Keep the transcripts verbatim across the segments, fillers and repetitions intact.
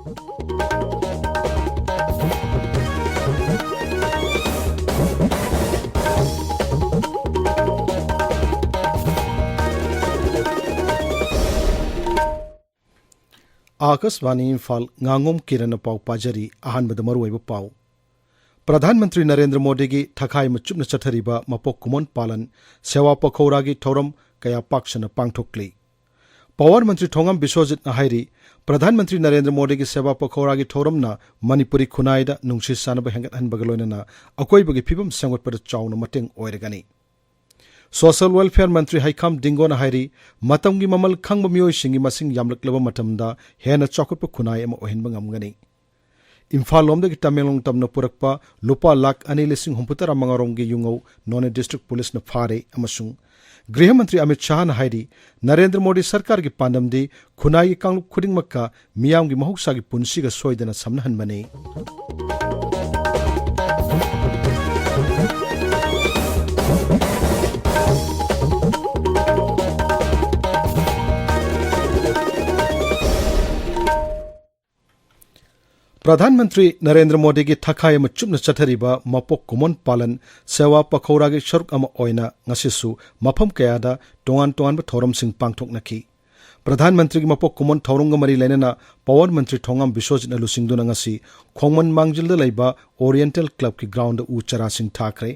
ꯑꯥꯀꯥꯁꯕꯥꯅꯤ ꯏꯝꯐꯥꯜ, ꯉꯥꯉꯣꯝ ꯀꯤꯔꯟꯅ ꯄꯥꯎ ꯄꯥꯖꯔꯤ꯫ ꯑꯍꯥꯟꯕꯗ ꯃꯔꯨꯑꯣꯏꯕ ꯄꯥꯎ꯫ ꯄ꯭ꯔꯙꯥꯟ ꯃꯟꯇ꯭ꯔꯤ ꯅꯔꯦꯟꯗ꯭ꯔ ꯃꯣꯗꯤꯒꯤ ꯊꯈꯥꯏ ꯑꯃ ꯆꯨꯞꯅ ꯆꯠꯊꯔꯤꯕ ꯃꯄꯣꯛ ꯀꯨꯝꯑꯣꯟ ꯄꯥꯂꯟ ꯁꯦꯋꯥ ꯄꯈꯧꯔꯥꯒꯤ ꯊꯧꯔꯝ ꯀꯌꯥ ꯄꯥꯛ ꯁꯟꯅ ꯄꯥꯡꯊꯣꯛꯂꯤ꯫ ꯄꯥꯋꯔ ꯃꯟꯇ꯭ꯔꯤ ꯊꯣꯉꯥꯝ ꯕꯤꯁ꯭ꯋꯖꯤꯠꯅ ꯍꯥꯏꯔꯤ, ꯄ꯭ꯔꯙꯥꯟ ꯃꯟꯇ꯭ꯔꯤ ꯅꯔꯦꯟꯗ꯭ꯔ ꯃꯣꯗꯤꯒꯤ ꯁꯦꯕꯥ ꯄꯈꯧꯔꯥꯒꯤ ꯊꯧꯔꯝꯅ ꯃꯅꯤꯄꯨꯔꯤ ꯈꯨꯟꯅꯥꯏꯗ ꯅꯨꯡꯁꯤ ꯆꯥꯟꯅꯕ ꯍꯦꯟꯒꯠꯍꯟꯕꯒ ꯂꯣꯏꯅꯅ ꯑꯀꯣꯏꯕꯒꯤ ꯐꯤꯕꯝ ꯁꯦꯝꯒꯠꯄꯗ ꯆꯥꯎꯅ ꯃꯇꯦꯡ ꯑꯣꯏꯔꯒꯅꯤ꯫ ꯁꯣꯁꯤꯌꯦꯜ ꯋꯦꯜꯐꯤꯌꯔ ꯃꯟꯇ꯭ꯔꯤ ꯍꯩꯈꯥꯝ ꯗꯤꯡꯒꯣꯅ ꯍꯥꯏꯔꯤ, ꯃꯇꯝꯒꯤ ꯃꯃꯜ ꯈꯪꯕ ꯃꯤꯑꯣꯏꯁꯤꯡꯒꯤ ꯃꯁꯤꯡ ꯌꯥꯝꯂꯛꯂꯕ ꯃꯇꯝꯗ ꯍꯦꯟꯅ ꯆꯥꯎꯈꯠꯄ ꯈꯨꯟꯅꯥꯏ ꯑꯃ ꯑꯣꯏꯍꯟꯕ ꯉꯝꯒꯅꯤ꯫ ꯏꯝꯐꯥꯜ ꯂꯣꯝꯗꯒꯤ ꯇꯃꯦꯡꯂꯣꯡ ꯇꯝꯅ ꯄꯨꯔꯛꯄ ꯂꯨꯄꯥ ꯂꯥꯈ ꯑꯅꯤ ꯂꯤꯁꯤꯡ ꯍꯨꯝꯐꯨꯇꯔꯥ ꯃꯉꯥ ꯔꯣꯝꯒꯤ ꯌꯨꯉꯧ ꯅꯣꯅꯦ ꯗꯤꯁꯇ꯭ꯔꯤꯛ ꯄꯨꯂꯤꯁꯅ ꯐꯥꯔꯦ ꯑꯃꯁꯨꯡ ꯒ꯭ꯔꯤꯍ ꯃꯟꯇ꯭ꯔꯤ ꯑꯃꯤꯠ ꯁꯥꯍꯅ ꯍꯥꯏꯔꯤ, ꯅꯔꯦꯟꯗ꯭ꯔ ꯃꯣꯗꯤ ꯁꯔꯀꯥꯔꯒꯤ ꯄꯥꯟꯗꯝꯗꯤ ꯈꯨꯟꯅꯥꯏꯒꯤ ꯀꯥꯡꯂꯨꯞ ꯈꯨꯗꯤꯡꯃꯛꯀ ꯃꯤꯌꯥꯝꯒꯤ ꯃꯍꯧꯁꯥꯒꯤ ꯄꯨꯟꯁꯤꯒ ꯁꯣꯏꯗꯅ ꯁꯝꯅꯍꯟꯕꯅꯤ꯫ ꯄ꯭ꯔꯙꯥꯟ ꯃꯟꯇ꯭ꯔꯤ ꯅꯔꯦꯟꯗ꯭ꯔ ꯃꯣꯗꯤꯒꯤ ꯊꯈꯥꯏ ꯑꯃ ꯆꯨꯞꯅ ꯆꯠꯊꯔꯤꯕ ꯃꯄꯣꯛ ꯀꯨꯝꯑꯣꯟ ꯄꯥꯂꯟ ꯁꯦꯋꯥ ꯄꯈꯧꯔꯥꯒꯤ ꯁꯔꯨꯛ ꯑꯃ ꯑꯣꯏꯅ ꯉꯁꯤꯁꯨ ꯃꯐꯝ ꯀꯌꯥꯗ ꯇꯣꯉꯥꯟ ꯇꯣꯉꯥꯟꯕ ꯊꯧꯔꯝꯁꯤꯡ ꯄꯥꯡꯊꯣꯛꯅꯈꯤ꯫ ꯄ꯭ꯔꯙꯥꯟ ꯃꯟꯇ꯭ꯔꯤꯒꯤ ꯃꯄꯣꯛ ꯀꯨꯝꯑꯣꯟ ꯊꯧꯔꯝꯒ ꯃꯔꯤ ꯂꯩꯅꯅ ꯄꯥꯋꯔ ꯃꯟꯇ꯭ꯔꯤ ꯊꯣꯉꯥꯝ ꯕꯤꯁ꯭ꯋꯖꯤꯠꯅ ꯂꯨꯆꯤꯡꯗꯨꯅ ꯉꯁꯤ ꯈꯣꯡꯃꯟ ꯃꯥꯡꯖꯤꯜꯗ ꯂꯩꯕ ꯑꯣꯔꯤꯌꯦꯟꯇꯦꯜ ꯀ꯭ꯂꯕꯀꯤ ꯒ꯭ꯔꯥꯎꯟꯗ ꯎ ꯆꯥꯔꯥꯁꯤꯡ ꯊꯥꯈ꯭ꯔꯦ꯫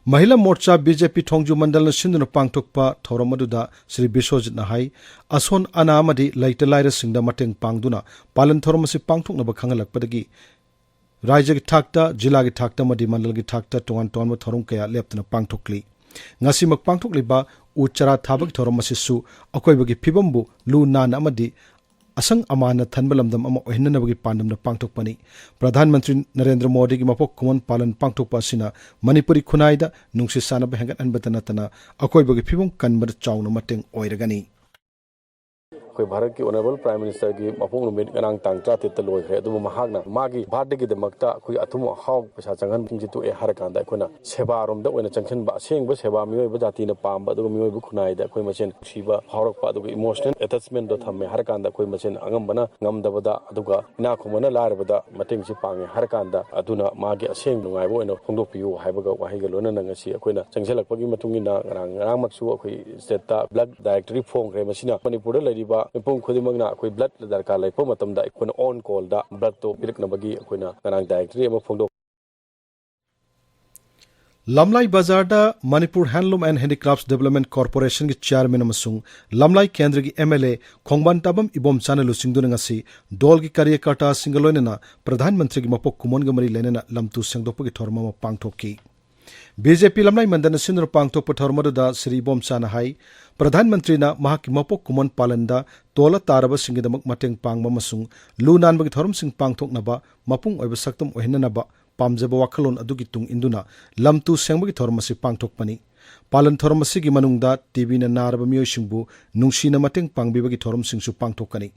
ꯃꯍꯤꯂꯥ ꯃꯣꯔꯆꯥ ꯕꯤ ꯖꯦ ꯄꯤ ꯊꯣꯡꯖꯨ ꯃꯟꯗꯜꯅ ꯁꯤꯟꯗꯨꯅ ꯄꯥꯡꯊꯣꯛꯄ ꯊꯧꯔꯝ ꯑꯗꯨꯗ ꯁ꯭ꯔꯤ ꯕꯤꯁ꯭ꯋꯖꯤꯠꯅ ꯍꯥꯏ, ꯑꯁꯣꯟ ꯑꯅꯥ ꯑꯃꯗꯤ ꯂꯩꯇ ꯂꯥꯏꯔꯁꯤꯡꯗ ꯃꯇꯦꯡ ꯄꯥꯡꯗꯨꯅ ꯄꯥꯂꯟ ꯊꯧꯔꯝ ꯑꯁꯤ ꯄꯥꯡꯊꯣꯛꯅꯕ ꯈꯪꯍꯜꯂꯛꯄꯗꯒꯤ ꯔꯥꯖ꯭ꯌꯒꯤ ꯊꯥꯛꯇ, ꯖꯤꯂꯥꯒꯤ ꯊꯥꯛꯇ ꯑꯃꯗꯤ ꯃꯟꯗꯜꯒꯤ ꯊꯥꯛꯇ ꯇꯣꯉꯥꯟ ꯇꯣꯉꯥꯟꯕ ꯊꯧꯔꯝ ꯀꯌꯥ ꯂꯦꯞꯇꯅ ꯄꯥꯡꯊꯣꯛꯂꯤ꯫ ꯉꯁꯤꯃꯛ ꯄꯥꯡꯊꯣꯛꯂꯤꯕ ꯎ ꯆꯥꯔꯥ ꯊꯥꯕꯒꯤ ꯊꯧꯔꯝ ꯑꯁꯤꯁꯨ ꯑꯀꯣꯏꯕꯒꯤ ꯐꯤꯕꯝꯕꯨ ꯂꯨ ꯅꯥꯟꯅ ꯑꯃꯗꯤ ꯑꯁꯪ ꯑꯃꯥꯟꯅ ꯊꯟꯕ ꯂꯝꯗꯝ ꯑꯃ ꯑꯣꯏꯍꯟꯅꯅꯕꯒꯤ ꯄꯥꯟꯗꯝꯅ ꯄꯥꯡꯊꯣꯛꯄꯅꯤ꯫ ꯄ꯭ꯔꯙꯥꯟ ꯃꯟꯇ꯭ꯔꯤ ꯅꯔꯦꯟꯗ꯭ꯔ ꯃꯣꯗꯤꯒꯤ ꯃꯄꯣꯛ ꯀꯨꯝꯑꯣꯟ ꯄꯥꯂꯟ ꯄꯥꯡꯊꯣꯛꯄ ꯑꯁꯤꯅ ꯃꯅꯤꯄꯨꯔꯤ ꯈꯨꯟꯅꯥꯏꯗ ꯅꯨꯡꯁꯤ ꯆꯥꯟꯅꯕ ꯍꯦꯟꯒꯠꯍꯟꯕꯇ ꯅꯠꯇꯅ ꯑꯀꯣꯏꯕꯒꯤ ꯐꯤꯕꯝ ꯀꯟꯕꯗ ꯆꯥꯎꯅ ꯃꯇꯦꯡ ꯑꯣꯏꯔꯒꯅꯤ꯫ ꯑꯩꯈꯣꯏ ꯚꯥꯔꯠꯀꯤ ꯑꯣꯅꯔꯦꯕꯜ ꯄ꯭ꯔꯥꯏꯝ ꯃꯤꯅꯤꯁꯇꯔꯒꯤ ꯃꯄꯣꯛ ꯅꯨꯃꯤꯠ ꯉꯔꯥꯡ ꯇꯥꯡ ꯇꯔꯥꯇꯔꯦꯠꯇ ꯂꯣꯏꯈ꯭ꯔꯦ꯫ ꯑꯗꯨꯕꯨ ꯃꯍꯥꯛꯅ ꯃꯥꯒꯤ ꯕꯥꯔꯊꯗꯦꯒꯤꯗꯃꯛꯇ ꯑꯩꯈꯣꯏ ꯑꯊꯨꯝ ꯑꯍꯥꯎ ꯄꯩꯁꯥ ꯆꯪꯍꯟꯕꯁꯤꯡꯁꯦ ꯇꯣꯛꯑꯦ ꯍꯥꯏꯔꯀꯥꯟꯗ ꯑꯩꯈꯣꯏꯅ ꯁꯦꯕꯥꯔꯣꯝꯗ ꯑꯣꯏꯅ ꯆꯪꯁꯤꯟꯕ, ꯑꯁꯦꯡꯕ ꯁꯦꯕꯥ, ꯃꯤꯑꯣꯏꯕ ꯖꯥꯇꯤꯅ ꯄꯥꯝꯕ ꯑꯗꯨꯒ ꯃꯤꯑꯣꯏꯕ ꯈꯨꯟꯅꯥꯏꯗ ꯑꯩꯈꯣꯏ ꯃꯁꯦꯟ ꯅꯨꯡꯁꯤꯕ ꯐꯥꯎꯔꯛꯄ ꯑꯗꯨꯒ ꯏꯃꯣꯁꯅꯦꯜ ꯑꯦꯇꯦꯆꯃꯦꯟꯗꯣ ꯊꯝꯃꯦ ꯍꯥꯏꯔꯀꯥꯟꯗ ꯑꯩꯈꯣꯏ ꯃꯁꯦꯟ ꯑꯉꯝꯕꯅ ꯉꯝꯗꯕꯗ ꯑꯗꯨꯒ ꯏꯅꯥꯛ ꯈꯨꯟꯕꯅ ꯂꯥꯏꯔꯕꯗ ꯃꯇꯦꯡꯁꯤ ꯄꯥꯡꯉꯦ ꯍꯥꯏꯔꯀꯥꯟꯗ ꯑꯗꯨꯅ ꯃꯥꯒꯤ ꯑꯁꯦꯡꯕ ꯅꯨꯡꯉꯥꯏꯕ ꯑꯣꯏꯅ ꯐꯣꯡꯗꯣꯛꯄꯤꯌꯨ ꯍꯥꯏꯕꯒ ꯋꯥꯍꯩꯒ ꯂꯣꯏꯅꯅ ꯉꯁꯤ ꯑꯩꯈꯣꯏꯅ ꯆꯪꯁꯤꯜꯂꯛꯄꯒꯤ ꯃꯇꯨꯡ ꯏꯟꯅ ꯉꯔꯥꯡ, ꯉꯔꯥꯡꯃꯛꯁꯨ ꯑꯩꯈꯣꯏ ꯁ꯭ꯇꯦꯠꯇ ꯕ꯭ꯂꯗ ꯗꯥꯏꯔꯦꯛꯇꯔꯤ ꯐꯣꯡꯈ꯭ꯔꯦ꯫ ꯃꯁꯤꯅ ꯃꯅꯤꯄꯨꯔꯗ ꯂꯩꯔꯤꯕ ꯃꯤꯄꯨꯝ ꯈꯨꯗꯤꯡꯃꯛꯅ ꯑꯩꯈꯣꯏ ꯕ꯭ꯂꯗ ꯗꯔꯀꯥꯔ ꯂꯩꯔꯛꯄ ꯃꯇꯝꯗ ꯑꯩꯈꯣꯏꯅ ꯑꯣꯟ ꯀꯣꯜꯗ ꯕ꯭ꯂꯗꯇꯣ ꯄꯤꯔꯛꯅꯕꯒꯤ ꯑꯩꯈꯣꯏꯅ ꯉꯔꯥꯡ ꯗꯥꯏꯔꯦꯛꯇꯔꯤ ꯑꯃ ꯐꯣꯡꯗꯣꯛ ꯂꯝꯂꯥꯏ ꯕꯖꯥꯔꯗ ꯃꯅꯤꯄꯨꯔ ꯍꯦꯟꯂꯨꯝ ꯑꯦꯟ ꯍꯦꯟꯗꯤꯀ꯭ꯔꯥꯐꯠꯁ ꯗꯤꯕꯦꯂꯞꯃꯦꯟ ꯀꯣꯔꯄꯣꯔꯦꯁꯟꯒꯤ ꯆꯤꯌꯥꯔꯃꯦꯟ ꯑꯃꯁꯨꯡ ꯂꯝꯂꯥꯏ ꯀꯦꯟꯗ꯭ꯔꯒꯤ ꯑꯦꯝ ꯑꯦꯜ ꯑꯦ ꯈꯣꯡꯕꯥꯟ ꯇꯥꯕꯝ ꯏꯕꯣꯝꯆꯥꯅ ꯂꯨꯆꯤꯡꯗꯨꯅ ꯉꯁꯤ ꯗꯣꯜꯒꯤ ꯀꯥꯔꯌꯀꯔꯇꯥꯁꯤꯡꯒ ꯂꯣꯏꯅꯅ ꯄ꯭ꯔꯙꯥꯟ ꯃꯟꯇ꯭ꯔꯤꯒꯤ ꯃꯄꯣꯛ ꯀꯨꯝꯑꯣꯟꯒ ꯃꯔꯤ ꯂꯩꯅꯅ ꯂꯝꯇꯨ ꯁꯦꯡꯗꯣꯛꯄꯒꯤ ꯊꯧꯔꯝ ꯑꯃ ꯄꯥꯡꯊꯣꯛꯈꯤ꯫ ꯕꯤ ꯖꯦ ꯄꯤ ꯂꯝꯂꯥꯏ ꯃꯟꯗꯜꯅ ꯁꯤꯟꯗꯨꯅ ꯄꯥꯡꯊꯣꯛꯄ ꯊꯧꯔꯝ ꯑꯗꯨꯗ ꯁ꯭ꯔꯤ ꯏꯕꯣꯝꯆꯥꯅ ꯍꯥꯏ, ꯄ꯭ꯔꯙꯥꯟ ꯃꯟꯇ꯭ꯔꯤꯅ ꯃꯍꯥꯛꯀꯤ ꯃꯄꯣꯛ ꯀꯨꯝꯑꯣꯟ ꯄꯥꯂꯟꯗ ꯇꯣꯜꯂ ꯇꯥꯔꯕꯁꯤꯡꯒꯤꯗꯃꯛ ꯃꯇꯦꯡ ꯄꯥꯡꯕ ꯑꯃꯁꯨꯡ ꯂꯨ ꯅꯥꯟꯕꯒꯤ ꯊꯧꯔꯝꯁꯤꯡ ꯄꯥꯡꯊꯣꯛꯅꯕ ꯃꯄꯨꯡ ꯑꯣꯏꯕ ꯁꯛꯇꯝ ꯑꯣꯏꯍꯟꯅꯅꯕ ꯄꯥꯝꯖꯕ ꯋꯥꯈꯜꯂꯣꯟ ꯑꯗꯨꯒꯤ ꯇꯨꯡ ꯏꯟꯗꯨꯅ ꯂꯝꯇꯨ ꯁꯦꯡꯕꯒꯤ ꯊꯧꯔꯝ ꯑꯁꯤ ꯄꯥꯡꯊꯣꯛꯄꯅꯤ꯫ ꯄꯥꯂꯟ ꯊꯧꯔꯝ ꯑꯁꯤꯒꯤ ꯃꯅꯨꯡꯗ ꯇꯤ ꯕꯤꯅ ꯅꯥꯔꯕ ꯃꯤꯑꯣꯏꯁꯤꯡꯕꯨ ꯅꯨꯡꯁꯤꯅ ꯃꯇꯦꯡ ꯄꯥꯡꯕꯤꯕꯒꯤ ꯊꯧꯔꯝꯁꯤꯡꯁꯨ ꯄꯥꯡꯊꯣꯛꯀꯅꯤ꯫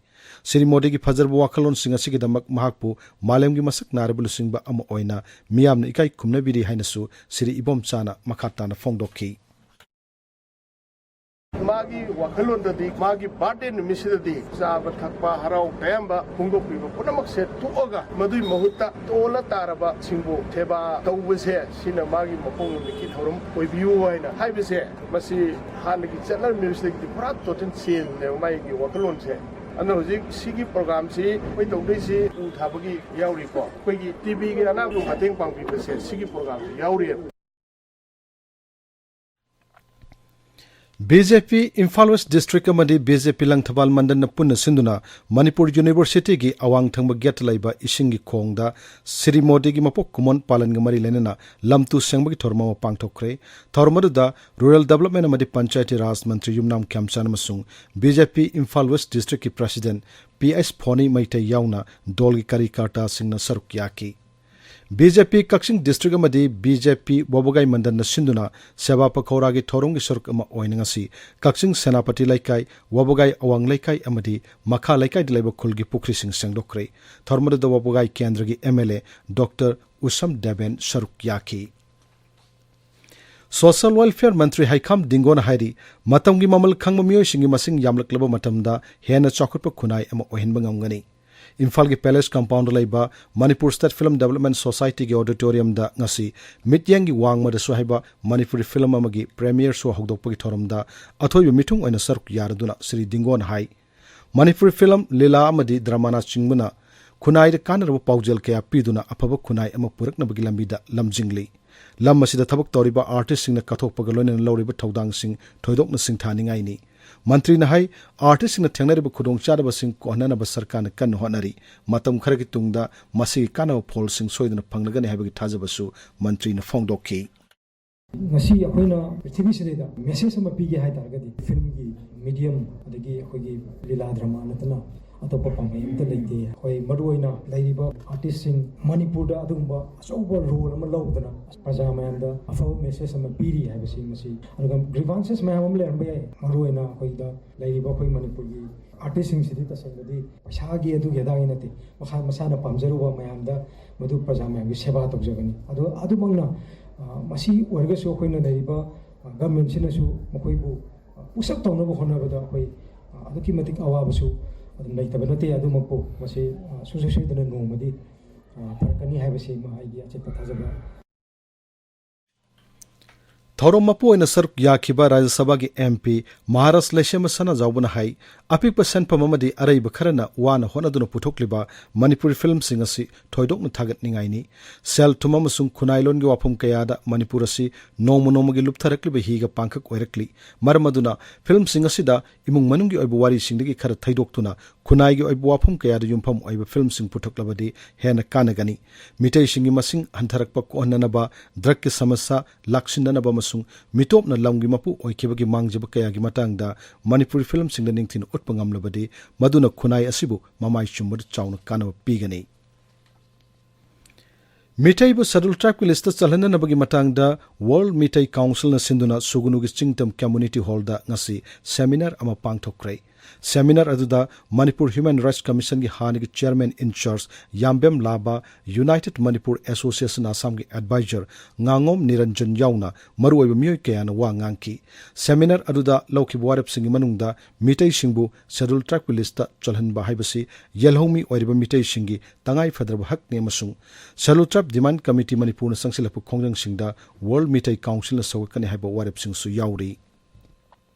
ꯁ꯭ꯔꯤ ꯃꯣꯗꯤꯒꯤ ꯐꯖꯔꯕ ꯋꯥꯈꯜꯂꯣꯟꯁꯤꯡ ꯑꯁꯤꯒꯤꯗꯃꯛ ꯃꯍꯥꯛꯄꯨ ꯃꯥꯂꯦꯝꯒꯤ ꯃꯁꯛ ꯅꯥꯏꯔꯕ ꯂꯨꯆꯤꯡꯕ ꯑꯃ ꯑꯣꯏꯅ ꯃꯤꯌꯥꯝꯅ ꯏꯀꯥꯏ ꯈꯨꯝꯅꯕꯤꯔꯤ ꯍꯥꯏꯅꯁꯨ ꯁ꯭ꯔꯤ ꯏꯕꯣꯝꯆꯥꯅ ꯃꯈꯥ ꯇꯥꯅ ꯐꯣꯡꯗꯣꯛꯈꯤ꯫ ꯃꯥꯒꯤ ꯋꯥꯈꯜꯂꯣꯟꯗꯗꯤ ꯃꯥꯒꯤ ꯕꯥꯔꯊꯗꯦ ꯅꯨꯃꯤꯠꯁꯤꯗꯗꯤ ꯆꯥꯕ ꯊꯛꯄ, ꯍꯔꯥꯎ ꯇꯌꯥꯝꯕ ꯐꯣꯡꯗꯣꯛꯄꯤꯕ ꯄꯨꯝꯅꯃꯛꯁꯦ ꯇꯣꯛꯑꯒ ꯃꯗꯨꯏ ꯃꯍꯨꯠꯇ ꯇꯣꯜꯂ ꯇꯥꯔꯕꯁꯤꯡꯕꯨ ꯁꯦꯕꯥ ꯇꯧꯕꯁꯦ, ꯁꯤꯅ ꯃꯥꯒꯤ ꯃꯄꯣꯛ ꯅꯨꯃꯤꯠꯀꯤ ꯊꯧꯔꯝ ꯑꯣꯏꯕꯤꯌꯨ ꯍꯥꯏꯅ ꯍꯥꯏꯕꯁꯦ, ꯃꯁꯤ ꯍꯥꯟꯅꯒꯤ ꯆꯠꯅꯔꯝꯃꯤꯕꯁꯤꯗꯒꯤꯗꯤ ꯄꯨꯔꯥ ꯇꯣꯇꯦꯜ ꯆꯦꯟꯖꯅꯦꯕ ꯃꯥꯒꯤ ꯋꯥꯈꯜꯂꯣꯟꯁꯦ꯫ ꯑꯗꯨꯅ ꯍꯧꯖꯤꯛ ꯁꯤꯒꯤ ꯄ꯭ꯔꯣꯒ꯭ꯔꯥꯝꯁꯤ ꯑꯩꯈꯣꯏ ꯇꯧꯗꯣꯏꯁꯤ ꯎ ꯊꯥꯕꯒꯤ ꯌꯥꯎꯔꯤꯀꯣ, ꯑꯩꯈꯣꯏꯒꯤ ꯇꯤ ꯕꯤꯒꯤ ꯑꯅꯥꯕꯕꯨ ꯃꯇꯦꯡ ꯄꯥꯡꯕꯤꯕꯁꯦ ꯁꯤꯒꯤ ꯄ꯭ꯔꯣꯒ꯭ꯔꯥꯝꯁꯤ ꯌꯥꯎꯔꯤꯑꯕ꯫ ꯕꯤ ꯖꯦ ꯄꯤ ꯏꯝꯐꯥꯜ ꯋꯦꯁ ꯗꯤꯁꯇ꯭ꯔꯤꯛ ꯑꯃꯗꯤ ꯕꯤ ꯖꯦ ꯄꯤ ꯂꯪꯊꯕꯥꯜ ꯃꯟꯗꯜꯅ ꯄꯨꯟꯅ ꯁꯤꯟꯗꯨꯅ ꯃꯅꯤꯄꯨꯔ ꯌꯨꯅꯤꯚꯔꯁꯤꯇꯤꯒꯤ ꯑꯋꯥꯡ ꯊꯪꯕ ꯒꯦꯠꯇ ꯂꯩꯕ ꯏꯁꯤꯡꯒꯤ ꯈꯣꯡꯗ ꯁ꯭ꯔꯤ ꯃꯣꯗꯤꯒꯤ ꯃꯄꯣꯛ ꯀꯨꯝꯑꯣꯟ ꯄꯥꯂꯟꯒ ꯃꯔꯤ ꯂꯩꯅꯅ ꯂꯝꯇꯨ ꯁꯦꯡꯕꯒꯤ ꯊꯧꯔꯝ ꯑꯃ ꯄꯥꯡꯊꯣꯛꯈ꯭ꯔꯦ꯫ ꯊꯧꯔꯝ ꯑꯗꯨꯗ ꯔꯨꯔꯦꯜ ꯗꯤꯕꯦꯂꯞꯃꯦꯟ ꯑꯃꯗꯤ ꯄꯟꯆꯥꯌꯇꯤ ꯔꯥꯖ ꯃꯟꯇ꯭ꯔꯤ ꯌꯨꯝꯅꯥꯝ ꯈꯦꯝꯆꯥꯟ ꯑꯃꯁꯨꯡ ꯕꯤ ꯖꯦ ꯄꯤ ꯏꯝꯐꯥꯜ ꯋꯦꯁ ꯗꯤꯁꯇ꯭ꯔꯤꯛꯀꯤ ꯄ꯭ꯔꯁꯤꯗꯦꯟꯠ ꯄꯤ ꯑꯦꯁ ꯐꯣꯅꯤ ꯃꯩꯇꯩ ꯌꯥꯎꯅ ꯗꯣꯜꯒꯤ ꯀꯥꯔꯌꯀꯔꯇꯥꯁꯤꯡꯅ ꯁꯔꯨꯛ ꯌꯥꯈꯤ꯫ ꯕꯤ ꯖꯦ ꯄꯤ ꯀꯛꯆꯤꯡ ꯗꯤꯁꯇ꯭ꯔꯤꯛ ꯑꯃꯗꯤ ꯕꯤ ꯖꯦ ꯄꯤ ꯋꯥꯕꯒꯥꯏ ꯃꯟꯗꯟꯅ ꯁꯤꯟꯗꯨꯅ ꯁꯦꯕꯥ ꯄꯈꯧꯔꯥꯒꯤ ꯊꯧꯔꯝꯒꯤ ꯁꯔꯨꯛ ꯑꯃ ꯑꯣꯏꯅ ꯉꯁꯤ ꯀꯛꯆꯤꯡ ꯁꯦꯅꯥꯄꯇꯤ ꯂꯩꯀꯥꯏ, ꯋꯥꯕꯒꯥꯏ ꯑꯋꯥꯡ ꯂꯩꯀꯥꯏ ꯑꯃꯗꯤ ꯃꯈꯥ ꯂꯩꯀꯥꯏꯗ ꯂꯩꯕ ꯈꯨꯜꯒꯤ ꯄꯨꯈ꯭ꯔꯤꯁꯤꯡ ꯁꯦꯡꯗꯣꯛꯈ꯭ꯔꯦ꯫ ꯊꯧꯔꯝ ꯑꯗꯨꯗ ꯋꯥꯕꯒꯥꯏ ꯀꯦꯟꯗ꯭ꯔꯒꯤ ꯑꯦꯝ ꯑꯦꯜ ꯑꯦ ꯗꯣꯛꯇꯔ ꯎꯁꯝ ꯗꯦꯕꯦꯟ ꯁꯔꯨꯛ ꯌꯥꯈꯤ꯫ ꯁꯣꯁꯤꯌꯦꯜ ꯋꯦꯜꯐꯤꯌꯔ ꯃꯟꯇ꯭ꯔꯤ ꯍꯩꯈꯥꯝ ꯗꯤꯡꯒꯣꯅ ꯍꯥꯏꯔꯤ, ꯃꯇꯝꯒꯤ ꯃꯃꯜ ꯈꯪꯕ ꯃꯤꯑꯣꯏꯁꯤꯡꯒꯤ ꯃꯁꯤꯡ ꯌꯥꯝꯂꯛꯂꯕ ꯃꯇꯝꯗ ꯍꯦꯟꯅ ꯆꯥꯎꯈꯠꯄ ꯈꯨꯟꯅꯥꯏ ꯑꯃ ꯑꯣꯏꯍꯟꯕ ꯉꯝꯒꯅꯤ꯫ ꯏꯝꯐꯥꯜꯒꯤ ꯄꯦꯂꯦꯁ ꯀꯝꯄꯥꯎꯟꯗ ꯂꯩꯕ ꯃꯅꯤꯄꯨꯔ ꯁ꯭ꯇꯦꯠ ꯐꯤꯂꯝ ꯗꯦꯕꯂꯞꯃꯦꯟ ꯁꯣꯁꯥꯏꯇꯤꯒꯤ ꯑꯣꯗꯤꯇꯣꯔꯤꯌꯝꯗ ꯉꯁꯤ ꯃꯤꯠꯌꯦꯡꯒꯤ ꯋꯥꯡꯃꯗꯁꯨ ꯍꯥꯏꯕ ꯃꯅꯤꯄꯨꯔꯤ ꯐꯤꯂꯝ ꯑꯃꯒꯤ ꯄ꯭ꯔꯦꯃꯤꯌꯔ ꯁꯣ ꯍꯧꯗꯣꯛꯄꯒꯤ ꯊꯧꯔꯝꯗ ꯑꯊꯣꯏꯕ ꯃꯤꯊꯨꯡ ꯑꯣꯏꯅ ꯁꯔꯨꯛ ꯌꯥꯔꯗꯨꯅ ꯁ꯭ꯔꯤ ꯗꯤꯡꯒꯣꯅ ꯍꯥꯏ, ꯃꯅꯤꯄꯨꯔꯤ ꯐꯤꯂꯝ, ꯂꯤꯂꯥ ꯑꯃꯗꯤ ꯗ꯭ꯔꯃꯥꯅꯆꯤꯡꯕꯅ ꯈꯨꯟꯅꯥꯏꯗ ꯀꯥꯟꯅꯔꯕ ꯄꯥꯎꯖꯦꯜ ꯀꯌꯥ ꯄꯤꯗꯨꯅ ꯑꯐꯕ ꯈꯨꯟꯅꯥꯏ ꯑꯃ ꯄꯨꯔꯛꯅꯕꯒꯤ ꯂꯝꯕꯤꯗ ꯂꯝꯖꯤꯡꯂꯤ꯫ ꯂꯝ ꯑꯁꯤꯗ ꯊꯕꯛ ꯇꯧꯔꯤꯕ ꯑꯥꯔꯇꯤꯁꯁꯤꯡꯅ ꯀꯠꯊꯣꯛꯄꯒ ꯂꯣꯏꯅꯅ ꯂꯧꯔꯤꯕ ꯊꯧꯗꯥꯡꯁꯤꯡ ꯊꯣꯏꯗꯣꯛꯅ ꯁꯤꯡꯊꯥꯅꯤꯡꯉꯥꯏꯅꯤ꯫ ꯃꯟꯇ꯭ꯔꯤꯅ ꯍꯥꯏ, ꯑꯥꯔꯇꯤꯁꯁꯤꯡꯅ ꯊꯦꯡꯅꯔꯤꯕ ꯈꯨꯗꯣꯡꯆꯥꯗꯕꯁꯤꯡ ꯀꯣꯛꯍꯟꯅꯅꯕ ꯁꯔꯀꯥꯔꯅ ꯀꯟꯅ ꯍꯣꯠꯅꯔꯤ꯫ ꯃꯇꯝ ꯈꯔꯒꯤ ꯇꯨꯡꯗ ꯃꯁꯤꯒꯤ ꯀꯥꯟꯅꯕ ꯐꯣꯜꯁꯤꯡ ꯁꯣꯏꯗꯅ ꯐꯪꯂꯒꯅꯤ ꯍꯥꯏꯕꯒꯤ ꯊꯥꯖꯕꯁꯨ ꯃꯟꯇ꯭ꯔꯤꯅ ꯐꯣꯡꯗꯣꯛꯈꯤ꯫ ꯉꯁꯤ ꯑꯩꯈꯣꯏꯅ ꯄ꯭ꯔꯤꯊꯤꯕꯤꯁꯤꯗꯩꯗ ꯃꯦꯁꯦꯖ ꯑꯃ ꯄꯤꯒꯦ ꯍꯥꯏ ꯇꯥꯔꯒꯗꯤ, ꯐꯤꯂꯝꯒꯤ ꯃꯤꯗꯤꯌꯝ, ꯑꯗꯒꯤ ꯑꯩꯈꯣꯏꯒꯤ ꯂꯤꯂꯥ ꯗ꯭ꯔꯃꯥ ꯅꯠꯇꯅ ꯑꯇꯣꯞꯄ ꯄꯥꯝꯕꯩ ꯑꯝꯇ ꯂꯩꯇꯦ꯫ ꯑꯩꯈꯣꯏ ꯃꯔꯨꯑꯣꯏꯅ ꯂꯩꯔꯤꯕ ꯑꯥꯔꯇꯤꯁꯁꯤꯡ ꯃꯅꯤꯄꯨꯔꯗ ꯑꯗꯨꯒꯨꯝꯕ ꯑꯆꯧꯕ ꯔꯣꯜ ꯑꯃ ꯂꯧꯗꯅ ꯄ꯭ꯔꯖꯥ ꯃꯌꯥꯝꯗ ꯑꯐꯕ ꯃꯦꯁꯦꯖ ꯑꯃ ꯄꯤꯔꯤ ꯍꯥꯏꯕꯁꯤ ꯃꯁꯤ꯫ ꯑꯗꯨꯒ ꯒ꯭ꯔꯤꯚꯥꯟꯁꯦꯁ ꯃꯌꯥꯝ ꯑꯃ ꯂꯩꯔꯝꯕ ꯌꯥꯏ, ꯃꯔꯨꯑꯣꯏꯅ ꯑꯩꯈꯣꯏꯗ ꯂꯩꯔꯤꯕ ꯑꯩꯈꯣꯏ ꯃꯅꯤꯄꯨꯔꯒꯤ ꯑꯥꯔꯇꯤꯁꯁꯤꯡꯁꯤꯗꯤ ꯇꯁꯦꯡꯕꯗꯤ ꯄꯩꯁꯥꯒꯤ ꯑꯗꯨꯒꯤ ꯑꯗꯥꯒꯤ ꯅꯠꯇꯦ, ꯃꯁꯥ ꯃꯁꯥꯅ ꯄꯥꯝꯖꯔꯨꯕ ꯃꯌꯥꯝꯗ ꯃꯗꯨ ꯄ꯭ꯔꯖꯥ ꯃꯌꯥꯝꯒꯤ ꯁꯦꯕꯥ ꯇꯧꯖꯕꯅꯤ꯫ ꯑꯗꯣ ꯑꯗꯨꯃꯛꯅ, ꯑ, ꯃꯁꯤ ꯑꯣꯏꯔꯒꯁꯨ ꯑꯩꯈꯣꯏꯅ ꯂꯩꯔꯤꯕ, ꯑ, ꯒꯚꯔꯟꯃꯦꯟꯠꯁꯤꯅꯁꯨ ꯃꯈꯣꯏꯕꯨ, ꯑ, push up ꯇꯧꯅꯕ ꯍꯣꯠꯅꯕꯗ ꯑꯩꯈꯣꯏ, ꯑ, ꯑꯗꯨꯛꯀꯤ ꯃꯇꯤꯛ ꯑꯋꯥꯕꯁꯨ ꯑꯗꯨꯝ ꯂꯩꯇꯕ ꯅꯠꯇꯦ꯫ ꯑꯗꯨꯃꯛꯄꯨ ꯃꯁꯤ, ꯑ, ꯁꯨꯡꯁꯣꯏ ꯁꯣꯏꯗꯅ ꯅꯣꯡꯃꯗꯤ, ꯑ, ꯐꯔꯛꯀꯅꯤ ꯍꯥꯏꯕꯁꯤꯃ ꯑꯩꯒꯤ ꯑꯆꯦꯠꯄ ꯊꯥꯖꯕ꯫ ꯊꯧꯔꯝ ꯃꯄꯨ ꯑꯣꯏꯅ ꯁꯔꯨꯛ ꯌꯥꯈꯤꯕ ꯔꯥꯖ꯭ꯌ ꯁꯚꯥꯒꯤ ꯑꯦꯝ ꯄꯤ ꯃꯍꯥꯔꯥꯖ ꯂꯩꯁꯦꯝꯕ ꯁꯅꯥꯖꯥꯎꯕꯅ ꯍꯥꯏ, ꯑꯄꯤꯛꯄ ꯁꯦꯟꯐꯝ ꯑꯃꯗꯤ ꯑꯔꯩꯕ ꯈꯔꯅ ꯋꯥꯅ ꯍꯣꯠꯅꯗꯨꯅ ꯄꯨꯊꯣꯛꯂꯤꯕ ꯃꯅꯤꯄꯨꯔꯤ ꯐꯤꯂꯝꯁꯤꯡ ꯑꯁꯤ ꯊꯣꯏꯗꯣꯛꯅ ꯊꯥꯒꯠꯅꯤꯡꯉꯥꯏꯅꯤ꯫ ꯁꯦꯜ ꯊꯨꯝ ꯑꯃꯁꯨꯡ ꯈꯨꯟꯅꯥꯏꯂꯣꯟꯒꯤ ꯋꯥꯐꯝ ꯀꯌꯥꯗ ꯃꯅꯤꯄꯨꯔ ꯑꯁꯤ ꯅꯣꯡꯃ ꯅꯣꯡꯃꯒꯤ ꯂꯨꯞꯊꯔꯛꯂꯤꯕ ꯍꯤꯒ ꯄꯥꯡꯈꯛ ꯑꯣꯏꯔꯛꯂꯤ꯫ ꯃꯔꯝ ꯑꯗꯨꯅ ꯐꯤꯂꯝꯁꯤꯡ ꯑꯁꯤꯗ ꯏꯃꯨꯡ ꯃꯅꯨꯡꯒꯤ ꯑꯣꯏꯕ ꯋꯥꯔꯤꯁꯤꯡꯗꯒꯤ ꯈꯔ ꯊꯩꯗꯣꯛꯇꯨꯅ ꯈꯨꯟꯅꯥꯏꯒꯤ ꯑꯣꯏꯕ ꯋꯥꯐꯝ ꯀꯌꯥꯗ ꯌꯨꯝꯐꯝ ꯑꯣꯏꯕ ꯐꯤꯂꯝꯁꯤꯡ ꯄꯨꯊꯣꯛꯂꯕꯗꯤ ꯍꯦꯟꯅ ꯀꯥꯟꯅꯒꯅꯤ꯫ ꯃꯤꯇꯩꯁꯤꯡꯒꯤ ꯃꯁꯤꯡ ꯍꯟꯊꯔꯛꯄ ꯀꯣꯛꯍꯟꯅꯅꯕ, ꯗ꯭ꯔꯒꯀꯤ ꯁꯃꯁ꯭ꯌꯥ ꯂꯥꯛꯁꯤꯟꯅꯅꯕ ꯑꯃꯁꯨꯡ ꯃꯤꯇꯣꯞꯅ ꯂꯝꯒꯤ ꯃꯄꯨ ꯑꯣꯏꯈꯤꯕꯒꯤ ꯃꯥꯡꯖꯕ ꯀꯌꯥꯒꯤ ꯃꯇꯥꯡꯗ ꯃꯅꯤꯄꯨꯔꯤ ꯐꯤꯂꯝꯁꯤꯡꯗ ꯅꯤꯡꯊꯤꯅ ꯎꯠꯄ ꯉꯝꯂꯕꯗꯤ ꯃꯗꯨꯅ ꯈꯨꯟꯅꯥꯏ ꯑꯁꯤꯕꯨ ꯃꯃꯥꯏ ꯆꯨꯝꯕꯗ ꯆꯥꯎꯅ ꯀꯥꯟꯅꯕ ꯄꯤꯒꯅꯤ꯫ ꯃꯤꯇꯩꯕꯨ Scheduled Tribeꯀꯤ listꯇ ꯆꯜꯍꯟꯅꯅꯕꯒꯤ ꯃꯇꯥꯡꯗ World Meitei Councilꯅ ꯁꯤꯟꯗꯨꯅ ꯁꯨꯒꯅꯨꯒꯤ ꯆꯤꯡꯇꯝ Community Hallꯗ ꯉꯁꯤ seminar ꯑꯃ ꯄꯥꯡꯊꯣꯛꯈ꯭ꯔꯦ꯫ Seminar ꯑꯗꯨꯗ Manipur Human Rights Commissionꯒꯤ ꯍꯥꯟꯅꯒꯤ chairman in charge ꯌꯥꯝꯕꯦꯝ ꯂꯥꯕꯥ, United Manipur Association Assamꯒꯤ advisor ꯉꯥꯉꯣꯝ ꯅꯤꯔꯟꯖꯟ ꯌꯥꯎꯅ ꯃꯔꯨꯑꯣꯏꯕ ꯃꯤꯑꯣꯏ ꯀꯌꯥꯅ ꯋꯥ ꯉꯥꯡꯈꯤ꯫ Seminar ꯑꯗꯨꯗ ꯂꯧꯈꯤꯕ ꯋꯥꯔꯦꯞꯁꯤꯡꯒꯤ ꯃꯅꯨꯡꯗ ꯃꯤꯇꯩꯁꯤꯡꯕꯨ Scheduled Tribeꯀꯤ listꯇ ꯆꯜꯍꯟꯕ ꯍꯥꯏꯕꯁꯤ ꯌꯦꯜꯍꯧꯃꯤ ꯑꯣꯏꯔꯤꯕ ꯃꯤꯇꯩꯁꯤꯡꯒꯤ ꯇꯉꯥꯏ ꯐꯗ꯭ꯔꯕ ꯍꯛꯅꯤ ꯑꯃꯁꯨꯡ Scheduled Tribe Demand Committee ꯃꯅꯤꯄꯨꯔꯅ ꯆꯪꯁꯤꯜꯂꯛꯄ ꯈꯣꯡꯖꯪꯁꯤꯡꯗ World Meitei Councilꯅ ꯁꯧꯒꯠꯀꯅꯤ ꯍꯥꯏꯕ ꯋꯥꯔꯦꯞꯁꯤꯡꯁꯨ ꯌꯥꯎꯔꯤ꯫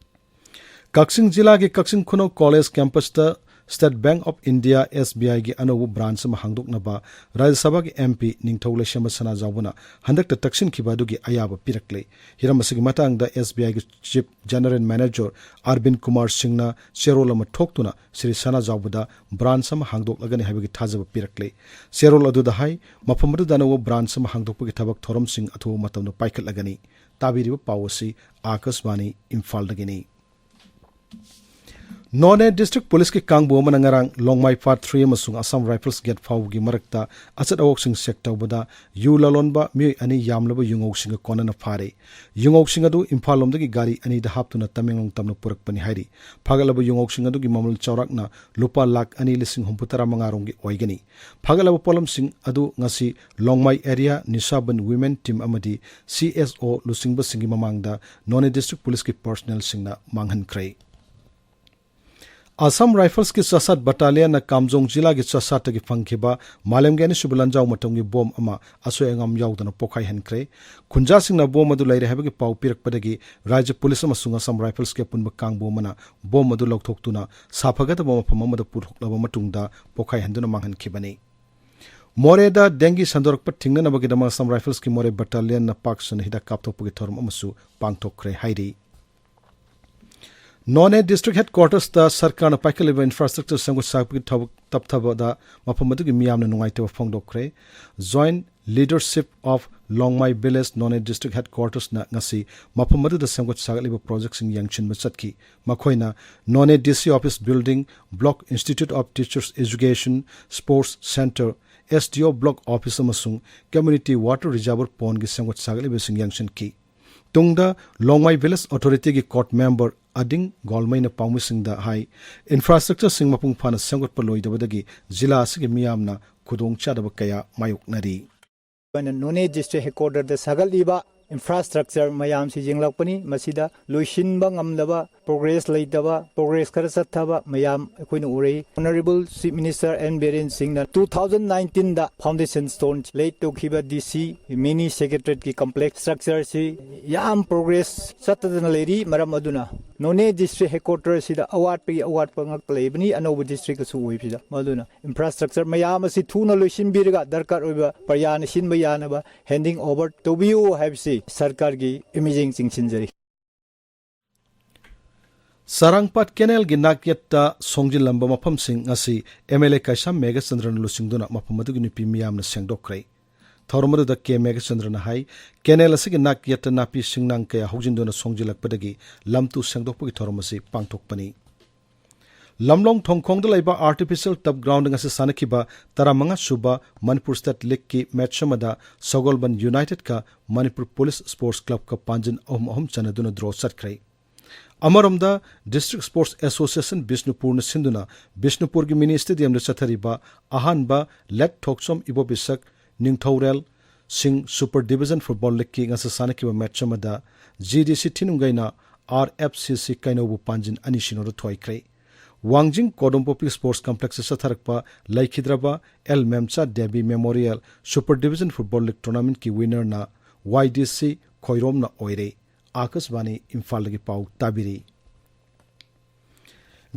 ꯀꯛꯆꯤꯡ ꯖꯤꯂꯥꯒꯤ ꯀꯛꯆꯤꯡ ꯈꯨꯅꯧ college campusꯇ State Bank of India, SBIꯒꯤ ꯑꯅꯧꯕ branch ꯑꯃ ꯍꯥꯡꯗꯣꯛꯅꯕ ꯔꯥꯖ꯭ꯌ ꯁꯚꯥꯒꯤ MP ꯅꯤꯡꯊꯧ ꯂꯩꯁꯦꯝꯕ ꯁꯅꯥꯖꯥꯎꯕꯅ ꯍꯟꯗꯛꯇ ꯇꯛꯁꯤꯟꯈꯤꯕ ꯑꯗꯨꯒꯤ ꯑꯌꯥꯕ ꯄꯤꯔꯛꯂꯦ꯫ ꯍꯤꯔꯝ ꯑꯁꯤꯒꯤ ꯃꯇꯥꯡꯗ SBIꯒꯤ Chief General Manager ꯑꯔꯕꯤꯟ ꯀꯨꯃꯥꯔ ꯁꯤꯡꯅ ꯆꯦꯔꯣꯜ ꯑꯃ ꯊꯣꯛꯇꯨꯅ ꯁ꯭ꯔꯤ ꯁꯅꯥꯖꯥꯎꯕꯗ branch ꯑꯃ ꯍꯥꯡꯗꯣꯛꯂꯒꯅꯤ ꯍꯥꯏꯕꯒꯤ ꯊꯥꯖꯕ ꯄꯤꯔꯛꯂꯦ꯫ ꯆꯦꯔꯣꯜ ꯑꯗꯨꯗ ꯍꯥꯏ, ꯃꯐꯝ ꯑꯗꯨꯗ ꯑꯅꯧꯕ branch ꯑꯃ ꯍꯥꯡꯗꯣꯛꯄꯒꯤ ꯊꯕꯛ ꯊꯧꯔꯝꯁꯤꯡ ꯑꯊꯨꯕ ꯃꯇꯝꯗ ꯄꯥꯏꯈꯠꯂꯒꯅꯤ꯫ ꯇꯥꯕꯤꯔꯤꯕ ꯄꯥꯎ ꯑꯁꯤ ꯑꯥꯀꯥꯁꯕꯥꯅꯤ ꯏꯝꯐꯥꯜꯗꯒꯤꯅꯤ꯫ ꯅꯣꯅꯦ District Policeꯀꯤ ꯀꯥꯡꯕꯨ ꯑꯃꯅ ꯉꯔꯥꯡ ꯂꯣꯡꯃꯥꯏ Part three ꯑꯃꯁꯨꯡ Assam Rifles gate ꯐꯥꯎꯕꯒꯤ ꯃꯔꯛꯇ ꯑꯆꯠ ꯑꯋꯣꯛꯁꯤꯡ check ꯇꯧꯕꯗ ꯌꯨ ꯂꯂꯣꯟꯕ ꯃꯤꯑꯣꯏ ꯑꯅꯤ ꯌꯥꯝꯂꯕ ꯌꯨꯉꯧꯁꯤꯡꯒ ꯀꯣꯟꯅꯅ ꯐꯥꯔꯦ꯫ ꯌꯨꯉꯧꯁꯤꯡ ꯑꯗꯨ ꯏꯝꯐꯥꯜ ꯂꯣꯝꯗꯒꯤ ꯒꯥꯔꯤ ꯑꯅꯤꯗ ꯍꯥꯞꯇꯨꯅ ꯇꯃꯦꯡꯂꯣꯡ ꯇꯝꯅ ꯄꯨꯔꯛꯄꯅꯤ ꯍꯥꯏꯔꯤ꯫ ꯐꯥꯒꯠꯂꯕ ꯌꯨꯉꯧꯁꯤꯡ ꯑꯗꯨꯒꯤ ꯃꯃꯜ ꯆꯥꯎꯔꯥꯛꯅ ꯂꯨꯄꯥ ꯂꯥꯈ ꯑꯅꯤ ꯂꯤꯁꯤꯡ ꯍꯨꯝꯐꯨ ꯇꯔꯥ ꯃꯉꯥ ꯔꯣꯝꯒꯤ ꯑꯣꯏꯒꯅꯤ꯫ ꯐꯥꯒꯠꯂꯕ ꯄꯣꯠꯂꯝꯁꯤꯡ ꯑꯗꯨ ꯉꯁꯤ ꯂꯣꯡꯃꯥꯏ area ꯅꯤꯁꯥꯕꯟ women team ꯑꯃꯗꯤ CSO ꯂꯨꯆꯤꯡꯕꯁꯤꯡꯒꯤ ꯃꯃꯥꯡꯗ ꯅꯣꯅꯦ District Policeꯀꯤ personnelꯁꯤꯡꯅ ꯃꯥꯡꯍꯟꯈ꯭ꯔꯦ꯫ Assam Riflesꯀꯤ ꯆꯥꯁꯥꯠ battalionꯅ ꯀꯥꯝꯖꯣꯡ ꯖꯤꯂꯥꯒꯤ ꯆꯥꯁꯥꯠꯇꯒꯤ ꯐꯪꯈꯤꯕ ꯃꯥꯂꯦꯝꯒꯤ ꯑꯅꯤꯁꯨꯕ ꯂꯥꯟꯖꯥꯎ ꯃꯇꯝꯒꯤ bomb ꯑꯃ ꯑꯁꯣꯏ ꯑꯉꯥꯝ ꯌꯥꯎꯗꯅ ꯄꯣꯈꯥꯏꯍꯟꯈ꯭ꯔꯦ꯫ ꯈꯨꯟꯖꯥꯁꯤꯡꯅ bomb ꯑꯗꯨ ꯂꯩꯔꯦ ꯍꯥꯏꯕꯒꯤ ꯄꯥꯎ ꯄꯤꯔꯛꯄꯗꯒꯤ ꯔꯥꯖ꯭ꯌ police ꯑꯃꯁꯨꯡ Assam Riflesꯀꯤ ꯑꯄꯨꯟꯕ ꯀꯥꯡꯕꯨ ꯑꯃꯅ bomb ꯑꯗꯨ ꯂꯧꯊꯣꯛꯇꯨꯅ ꯁꯥꯐꯒꯗꯕ ꯃꯐꯝ ꯑꯃꯗ ꯄꯨꯊꯣꯛꯂꯕ ꯃꯇꯨꯡꯗ ꯄꯣꯈꯥꯏꯍꯟꯗꯨꯅ ꯃꯥꯡꯍꯟꯈꯤꯕꯅꯤ꯫ ꯃꯣꯔꯦꯗ dengue ꯁꯟꯗꯣꯔꯛꯄ ꯊꯤꯡꯅꯅꯕꯒꯤꯗꯃꯛ Assam Riflesꯀꯤ ꯃꯣꯔꯦ battalionꯅ ꯄꯥꯛ ꯁꯟꯅ ꯍꯤꯗꯥꯛ ꯀꯥꯞꯊꯣꯛꯄꯒꯤ ꯊꯧꯔꯝ ꯑꯃꯁꯨ ꯄꯥꯡꯊꯣꯛꯈ꯭ꯔꯦ ꯍꯥꯏꯔꯤ꯫ ꯅꯣꯅꯦ District Headquartersꯇ ꯁꯔꯀꯥꯔꯅ ꯄꯥꯏꯈꯠꯂꯤꯕ infrastructure ꯁꯦꯝꯒꯠ ꯁꯥꯒꯠꯄꯒꯤ ꯊꯕꯛ ꯇꯞꯊꯕꯗ ꯃꯐꯝ ꯑꯗꯨꯒꯤ ꯃꯤꯌꯥꯝꯅ ꯅꯨꯡꯉꯥꯏꯇꯕ ꯐꯣꯡꯗꯣꯛꯈ꯭ꯔꯦ꯫ Joint Leadership of Longmai Village Noney District Headquartersꯅ ꯉꯁꯤ ꯃꯐꯝ ꯑꯗꯨꯗ ꯁꯦꯝꯒꯠ ꯁꯥꯒꯠꯂꯤꯕ projectꯁꯤꯡ ꯌꯦꯡꯁꯤꯟꯕ ꯆꯠꯈꯤ꯫ ꯃꯈꯣꯏꯅ Noney DC office building, Block Institute of Teachers Education, Sports Centre, S D ꯑꯣ ꯕ꯭ꯂꯣꯛ ꯑꯣꯐꯤꯁ ꯑꯃꯁꯨꯡ ꯀꯝꯃ꯭ꯌꯨꯅꯤꯇꯤ ꯋꯥꯇꯔ ꯔꯤꯖꯔꯚꯔ ꯄꯣꯟꯒꯤ ꯁꯦꯝꯒꯠ ꯁꯥꯒꯠꯂꯤꯕꯁꯤꯡ ꯌꯦꯡꯁꯤꯟꯈꯤ꯫ ꯇꯨꯡꯗ ꯂꯣꯡꯃꯥꯏ ꯚꯤꯂꯦꯖ ꯑꯣꯊꯣꯔꯤꯇꯤꯒꯤ ꯀꯣꯔꯠ ꯃꯦꯝꯕꯔ ꯑꯗꯤꯡ ꯒꯣꯜꯃꯩꯅ ꯄꯥꯎꯃꯤꯁꯤꯡꯗ ꯍꯥꯏ, ꯏꯟꯐ꯭ꯔꯥꯁ꯭ꯇ꯭ꯔꯛꯆꯔꯁꯤꯡ ꯃꯄꯨꯡ ꯐꯥꯅ ꯁꯦꯝꯒꯠꯄ ꯂꯣꯏꯗꯕꯗꯒꯤ ꯖꯤꯂꯥ ꯑꯁꯤꯒꯤ ꯃꯤꯌꯥꯝꯅ ꯈꯨꯗꯣꯡꯆꯥꯗꯕ ꯀꯌꯥ ꯃꯥꯌꯣꯛꯅꯔꯤ꯫ ꯑꯩꯈꯣꯏꯅ ꯅꯣꯅꯦ ꯗꯤꯁꯇ꯭ꯔꯤꯛ ꯍꯦꯗꯀ꯭ꯋꯥꯇꯔꯗ ꯁꯥꯒꯠꯂꯤꯕ ꯏꯟꯐ꯭ꯔꯥꯁ꯭ꯇ꯭ꯔꯛꯆꯔ ꯃꯌꯥꯝꯁꯤ ꯌꯦꯡꯂꯛꯄꯅꯤ꯫ ꯃꯁꯤꯗ ꯂꯣꯏꯁꯤꯟꯕ ꯉꯝꯗꯕ, ꯄ꯭ꯔꯣꯒ꯭ꯔꯦꯁ ꯂꯩꯇꯕ, ꯄ꯭ꯔꯣꯒ꯭ꯔꯦꯁ ꯈꯔ ꯆꯠꯊꯕ ꯃꯌꯥꯝ ꯑꯩꯈꯣꯏꯅ ꯎꯔꯛꯏ꯫ Honourable chief minister N Biren ꯁꯤꯡꯅ ꯇꯨ ꯊꯥꯎꯖꯟ ꯅꯥꯏꯟꯇꯤꯟꯗ ꯐꯥꯎꯟꯗꯦꯁꯟ ꯁ꯭ꯇꯣꯟ ꯂꯦ ꯇꯧꯈꯤꯕ ꯗꯤ ꯁꯤ ꯃꯤꯅꯤ ꯁꯦꯀ꯭ꯔꯦꯇꯔꯤꯌꯦꯠꯀꯤ ꯀꯝꯄ꯭ꯂꯦꯛꯁ ꯁ꯭ꯇ꯭ꯔꯛꯆꯔꯁꯤ ꯌꯥꯝ ꯄ꯭ꯔꯣꯒ꯭ꯔꯦꯁ ꯆꯠꯇꯗꯅ ꯂꯩꯔꯤ꯫ ꯃꯔꯝ ꯑꯗꯨꯅ ꯅꯣꯅꯦ ꯗꯤꯁꯇ꯭ꯔꯤꯛ ꯍꯦꯗꯀ꯭ꯋꯥꯇꯔ ꯑꯁꯤꯗ ꯑꯋꯥꯠꯄꯒꯤ ꯑꯋꯥꯠꯄ ꯉꯥꯛꯇ ꯂꯩꯕꯅꯤ, ꯑꯅꯧꯕ ꯗꯤꯁꯇ꯭ꯔꯤꯛ ꯑꯁꯨ ꯑꯣꯏꯕꯁꯤꯗ꯫ ꯃꯗꯨꯅ ꯏꯟꯐ꯭ꯔꯥꯁ꯭ꯇ꯭ꯔꯛꯆꯔ ꯃꯌꯥꯝ ꯑꯁꯤ ꯊꯨꯅ ꯂꯣꯏꯁꯤꯟꯕꯤꯔꯒ ꯗꯔꯀꯥꯔ ꯑꯣꯏꯕ ꯄ꯭ꯔꯖꯥꯅ ꯁꯤꯟꯕ ꯌꯥꯅꯕ ꯍꯦꯟꯗꯤꯡ ꯑꯣꯚꯔ ꯇꯧꯕꯤꯌꯨ ꯍꯥꯏꯕꯁꯤ ꯁꯔꯀꯥꯔꯒꯤ ꯃꯤꯠꯌꯦꯡ ꯆꯤꯡꯁꯤꯟꯖꯔꯤ꯫ ꯆꯔꯥꯡꯄꯥꯠ ꯀꯦꯅꯦꯜꯒꯤ ꯅꯥꯛꯌꯦꯠꯇ ꯁꯣꯡꯖꯤꯜꯂꯝꯕ ꯃꯐꯝꯁꯤꯡ ꯑꯁꯤ ꯑꯦꯝ ꯑꯦꯜ ꯑꯦ ꯀꯩꯁꯥꯝ ꯃꯦꯘꯆꯟꯗ꯭ꯔꯅ ꯂꯨꯆꯤꯡꯗꯨꯅ ꯃꯐꯝ ꯑꯗꯨꯒꯤ ꯅꯨꯄꯤ ꯃꯤꯌꯥꯝꯅ ꯁꯦꯡꯗꯣꯛꯈ꯭ꯔꯦ꯫ ꯊꯧꯔꯝ ꯑꯗꯨꯗ ꯀꯦ ꯃꯦꯘꯆꯟꯗ꯭ꯔꯅ ꯍꯥꯏ, ꯀꯦꯅꯦꯜ ꯑꯁꯤꯒꯤ ꯅꯥꯛꯌꯦꯠꯇ ꯅꯥꯄꯤ ꯁꯤꯡꯅꯥꯡ ꯀꯌꯥ ꯍꯧꯖꯤꯟꯗꯨꯅ ꯁꯣꯡꯖꯤꯜꯂꯛꯄꯗꯒꯤ ꯂꯝꯇꯨ ꯁꯦꯡꯗꯣꯛꯄꯒꯤ ꯊꯧꯔꯝ ꯑꯁꯤ ꯄꯥꯡꯊꯣꯛꯄꯅꯤ꯫ ꯂꯝꯂꯣꯡ ꯊꯣꯡꯈꯣꯡꯗ ꯂꯩꯕ ꯑꯥꯔꯇꯤꯐꯤꯁꯤꯌꯦꯜ ꯇꯔꯐ ꯒ꯭ꯔꯥꯎꯟꯗ ꯉꯁꯤ ꯁꯥꯟꯅꯈꯤꯕ ꯇꯔꯥꯃꯉꯥ ꯁꯨꯕ ꯃꯅꯤꯄꯨꯔ ꯁ꯭ꯇꯦꯠ ꯂꯤꯒꯀꯤ ꯃꯦꯆ ꯑꯃꯗ ꯁꯒꯣꯜꯕꯟ ꯌꯨꯅꯥꯏꯇꯦꯗꯀ ꯃꯅꯤꯄꯨꯔ ꯄꯨꯂꯤꯁ ꯁ꯭ꯄꯣꯔꯠꯁ ꯀ꯭ꯂꯕꯀ ꯄꯥꯟꯖꯤꯟ ꯑꯍꯨꯝ ꯑꯍꯨꯝ ꯆꯟꯅꯗꯨꯅ ꯗ꯭ꯔꯣ ꯆꯠꯈ꯭ꯔꯦ꯫ ꯑꯃꯔꯣꯝꯗ, ꯗꯤꯁꯇ꯭ꯔꯤꯛ ꯁ꯭ꯄꯣꯔꯠꯁ ꯑꯦꯁꯣꯁꯤꯌꯦꯁꯟ ꯕꯤꯁꯅꯨꯄꯨꯔꯅ ꯁꯤꯟꯗꯨꯅ ꯕꯤꯁꯅꯨꯄꯨꯔꯒꯤ ꯃꯤꯅꯤ ꯁ꯭ꯇꯦꯗꯤꯌꯝꯗ ꯆꯠꯊꯔꯤꯕ ꯑꯍꯥꯟꯕ ꯂꯦꯠ ꯊꯣꯛꯆꯣꯝ ꯏꯕꯣꯕꯤꯁꯛ ꯅꯤꯡꯊꯧꯔꯦꯜ ꯁꯤꯡ ꯁꯨꯄꯔ ꯗꯤꯕꯤꯖꯟ ꯐꯨꯠꯕꯣꯜ ꯂꯤꯒꯀꯤ ꯉꯁꯤ ꯁꯥꯟꯅꯈꯤꯕ ꯃꯦꯆ ꯑꯃꯗ ꯖꯤ ꯗꯤ ꯁꯤ ꯊꯤꯅꯨꯡꯒꯩꯅ ꯑꯥꯔ ꯑꯦꯐ ꯁꯤ ꯁꯤ ꯀꯩꯅꯧꯕꯨ ꯄꯥꯟꯖꯤꯟ ꯑꯅꯤ ꯁꯤꯅꯣꯗ ꯊꯣꯏꯈ꯭ꯔꯦ꯫ ꯋꯥꯡꯖꯤꯡ ꯀꯣꯗꯣꯝꯄꯣꯛꯄꯤ ꯁ꯭ꯄꯣꯔꯠꯁ ꯀꯝꯄ꯭ꯂꯦꯛꯁꯇ ꯆꯠꯊꯔꯛꯄ ꯂꯩꯈꯤꯗ꯭ꯔꯕ L Memcha Devi memorial super division football league ꯇꯣꯔꯅꯥꯃꯦꯟꯠꯀꯤ ꯋꯤꯅꯔꯅ ꯋꯥꯏ ꯗꯤ ꯁꯤ ꯈꯣꯏꯔꯣꯝꯅ ꯑꯣꯏꯔꯦ꯫ ꯑꯥꯀꯥꯁꯕꯥꯅꯤ ꯏꯝꯐꯥꯜꯗꯒꯤ ꯄꯥꯎ ꯇꯥꯕꯤꯔꯤ꯫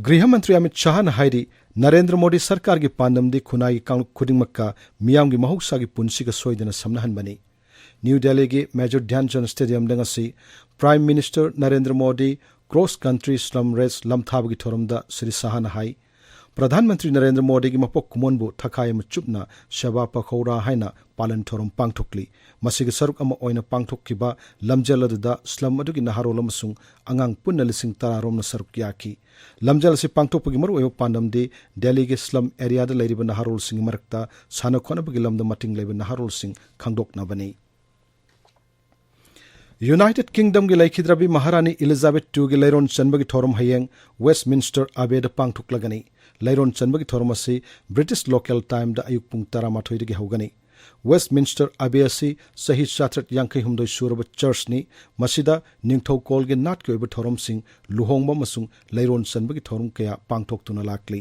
ꯒ꯭ꯔꯤꯍ ꯃꯟꯇ꯭ꯔꯤ ꯑꯃꯤꯠ ꯁꯥꯍꯅ ꯍꯥꯏꯔꯤ, ꯅꯔꯦꯟꯗ꯭ꯔ ꯃꯣꯗꯤ ꯁꯔꯀꯥꯔꯒꯤ ꯄꯥꯟꯗꯝꯗꯤ ꯈꯨꯟꯅꯥꯏꯒꯤ ꯀꯥꯡꯂꯨꯞ ꯈꯨꯗꯤꯡꯃꯛꯀ ꯃꯤꯌꯥꯝꯒꯤ ꯃꯍꯧꯁꯥꯒꯤ ꯄꯨꯟꯁꯤꯒ ꯁꯣꯏꯗꯅ ꯁꯝꯅꯍꯟꯕꯅꯤ꯫ ꯅ꯭ꯌꯨ ꯗꯦꯜꯂꯤꯒꯤ ꯃꯦꯖꯔ ꯙ꯭ꯌꯥꯟ ꯆꯟꯗ ꯁ꯭ꯇꯦꯗꯤꯌꯝꯗ ꯉꯁꯤ prime minister Narendra Modi cross country slum race ꯂꯝꯊꯥꯕꯒꯤ ꯊꯧꯔꯝꯗ ꯁ꯭ꯔꯤ ꯁꯥꯍꯅ ꯍꯥꯏ, ꯄ꯭ꯔꯙꯥꯟ ꯃꯟꯇ꯭ꯔꯤ ꯅꯔꯦꯟꯗ꯭ꯔ ꯃꯣꯗꯤꯒꯤ ꯃꯄꯣꯛ ꯀꯨꯝꯑꯣꯟꯕꯨ ꯊꯈꯥꯏ ꯑꯃ ꯆꯨꯞꯅ ꯁꯦꯕꯥ ꯄꯈꯧꯔꯥ ꯍꯥꯏꯅ ꯄꯥꯂꯟ ꯊꯧꯔꯝ ꯄꯥꯡꯊꯣꯛꯂꯤ꯫ ꯃꯁꯤꯒꯤ ꯁꯔꯨꯛ ꯑꯃ ꯑꯣꯏꯅ ꯄꯥꯡꯊꯣꯛꯈꯤꯕ ꯂꯝꯖꯦꯜ ꯑꯗꯨꯗ ꯁ꯭ꯂꯝ ꯑꯗꯨꯒꯤ ꯅꯍꯥꯔꯣꯜ ꯑꯃꯁꯨꯡ ꯑꯉꯥꯡ ꯄꯨꯟꯅ ꯂꯤꯁꯤꯡ ꯇꯔꯥꯔꯣꯝꯅ ꯁꯔꯨꯛ ꯌꯥꯈꯤ꯫ ꯂꯝꯖꯦꯜ ꯑꯁꯤ ꯄꯥꯡꯊꯣꯛꯄꯒꯤ ꯃꯔꯨꯑꯣꯏꯕ ꯄꯥꯟꯗꯝꯗꯤ ꯗꯦꯜꯂꯤꯒꯤ ꯁ꯭ꯂꯝ ꯑꯦꯔꯤꯌꯥꯗ ꯂꯩꯔꯤꯕ ꯅꯍꯥꯔꯣꯜꯁꯤꯡꯒꯤ ꯃꯔꯛꯇ ꯁꯥꯟꯅ ꯈꯣꯠꯅꯕꯒꯤ ꯂꯝꯗ ꯃꯇꯤꯡ ꯂꯩꯕ ꯅꯍꯥꯔꯣꯜꯁꯤꯡ ꯈꯪꯗꯣꯛꯅꯕꯅꯤ꯫ ꯌꯨꯅꯥꯏꯇꯦꯗ ꯀꯤꯡꯗꯝꯒꯤ ꯂꯩꯈꯤꯗ꯭ꯔꯕꯤ ꯃꯍꯥꯔꯥꯅꯤ ꯏꯂꯤꯖꯥꯕꯦꯊ ꯇꯨꯒꯤ ꯂꯩꯔꯣꯟ ꯆꯟꯕꯒꯤ ꯊꯧꯔꯝ ꯍꯌꯦꯡ ꯋꯦꯁ꯭ꯠꯃꯤꯟꯁ꯭ꯇꯔ ꯑꯕꯦꯗ ꯄꯥꯡꯊꯣꯛꯂꯒꯅꯤ꯫ ꯂꯩꯔꯣꯟ ꯆꯟꯕꯒꯤ ꯊꯧꯔꯝ ꯑꯁꯤ ꯕ꯭ꯔꯤꯇꯤꯁ ꯂꯣꯀꯦꯜ ꯇꯥꯏꯝꯗ ꯑꯌꯨꯛ ꯄꯨꯡ ꯇꯔꯥꯃꯥꯊꯣꯏꯗꯒꯤ ꯍꯧꯒꯅꯤ꯫ ꯋꯦꯁ꯭ꯠꯃꯤꯟꯁ꯭ꯇꯔ ꯑꯕꯦ ꯑꯁꯤ ꯆꯍꯤ ꯆꯥꯇ꯭ꯔꯦꯠ ꯌꯥꯡꯈꯩ ꯍꯨꯝꯗꯣꯏ ꯁꯨꯔꯕ ꯆꯔꯆꯅꯤ꯫ ꯃꯁꯤꯗ ꯅꯤꯡꯊꯧꯀꯣꯜꯒꯤ ꯅꯥꯠꯀꯤ ꯑꯣꯏꯕ ꯊꯧꯔꯝꯁꯤꯡ, ꯂꯨꯍꯣꯡꯕ ꯑꯃꯁꯨꯡ ꯂꯩꯔꯣꯟ ꯆꯟꯕꯒꯤ ꯊꯧꯔꯝ ꯀꯌꯥ ꯄꯥꯡꯊꯣꯛꯇꯨꯅ ꯂꯥꯛꯂꯤ꯫